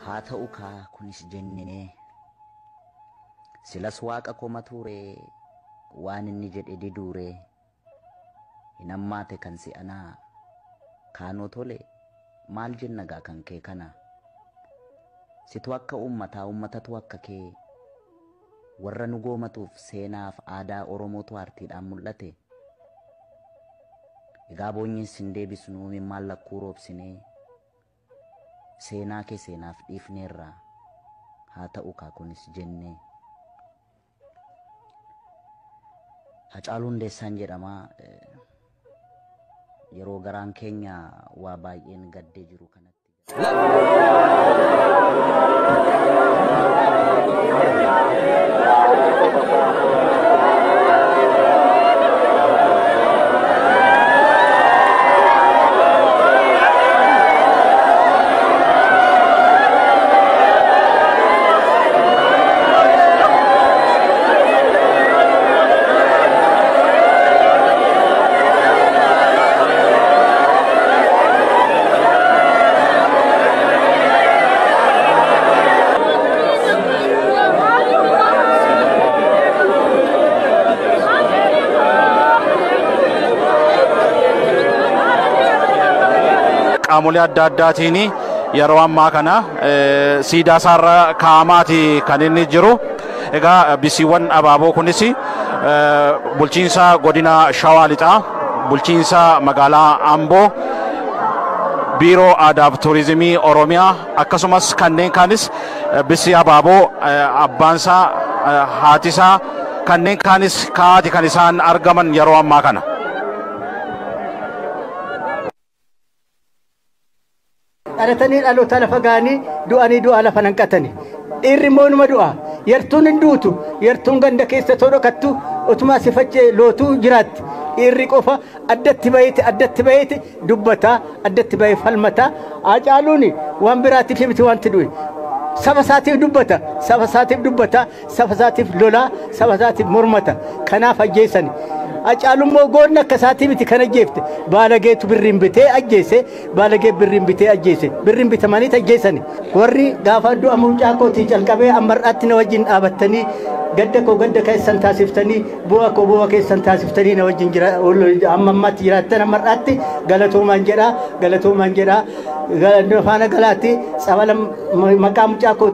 Haa ta'u kaa kunis jennee silas waaqa komatuuree waan inni jedhe diduuree hin hammaate kan si'anaa kaanoo tole maal jenna gaa kan kee kana situ akka uummataa uummatatu akka kee warra nu goomatuuf seenaaf aadaa Oromootu aartiidhaan mul'ate. Egaa boonyiin sin deebisnu mimmaan lakkuu roobsinee seenaa kee seenaaf dhiifneerra haa ta'u kaa kunis jennee. Hacaaluu Hundeessaan jedhama. Yeroo garaan keenya waa baay'een gaddee jiru kanatti. Qaamolee adda addaatiin yeroo ammaa kana siidaa isaarra kaa'amaati kan inni jiru. Egaa bisiiwwan abaaboo kunis bulchiinsa godina Shawaa Lixaa, bulchiinsa magaalaa Amboo, biiroo aadaa fi turizimii Oromiyaa akkasumas kanneen kaanis bisii abaaboo abbaansaa, haatisaa kanneen kaanis kaa'aati kan isaan argaman yeroo ammaa kana. Dhalatanii dhaloota lafa ga'anii du'anii du'a lafa nanqatani. Dhiirri immoo numa du'a. Yartuun hin duutu. Yartuun ganda keessa too dhokattu utuma sifachee lootuu jiraatti. Dhiirri qofa addatti baheeti dubbataa, addatti bahee falmataa. Hacaaluun waan biraatiif miti wanti du'e. Saba isaatiif dubbata, saba isaatiif dubbata, saba isaatiif lolaa, saba isaatiif mormata. Kanaaf ajjeesani. Hacaalummoo goonni akka isaatii miti kan ajjeefte. Baalageetu birriin bitee ajjeese, baalagee birriin bitee ajjeese. Birriin bitamanii ajjeesani. Warri gaafa du'a mucaa kootii calqabee amma har'aatti na wajjin dhaabattanii gadda koo gadda keessan taasiftanii bu'aa koo bu'aa keessan taasiftanii na wajjin jira amma ammaatti jiraattan amma har'aatti galatoomaan jedhaa galatoomaan jedhaa faana galaatti tsabala maqaa mucaa koo.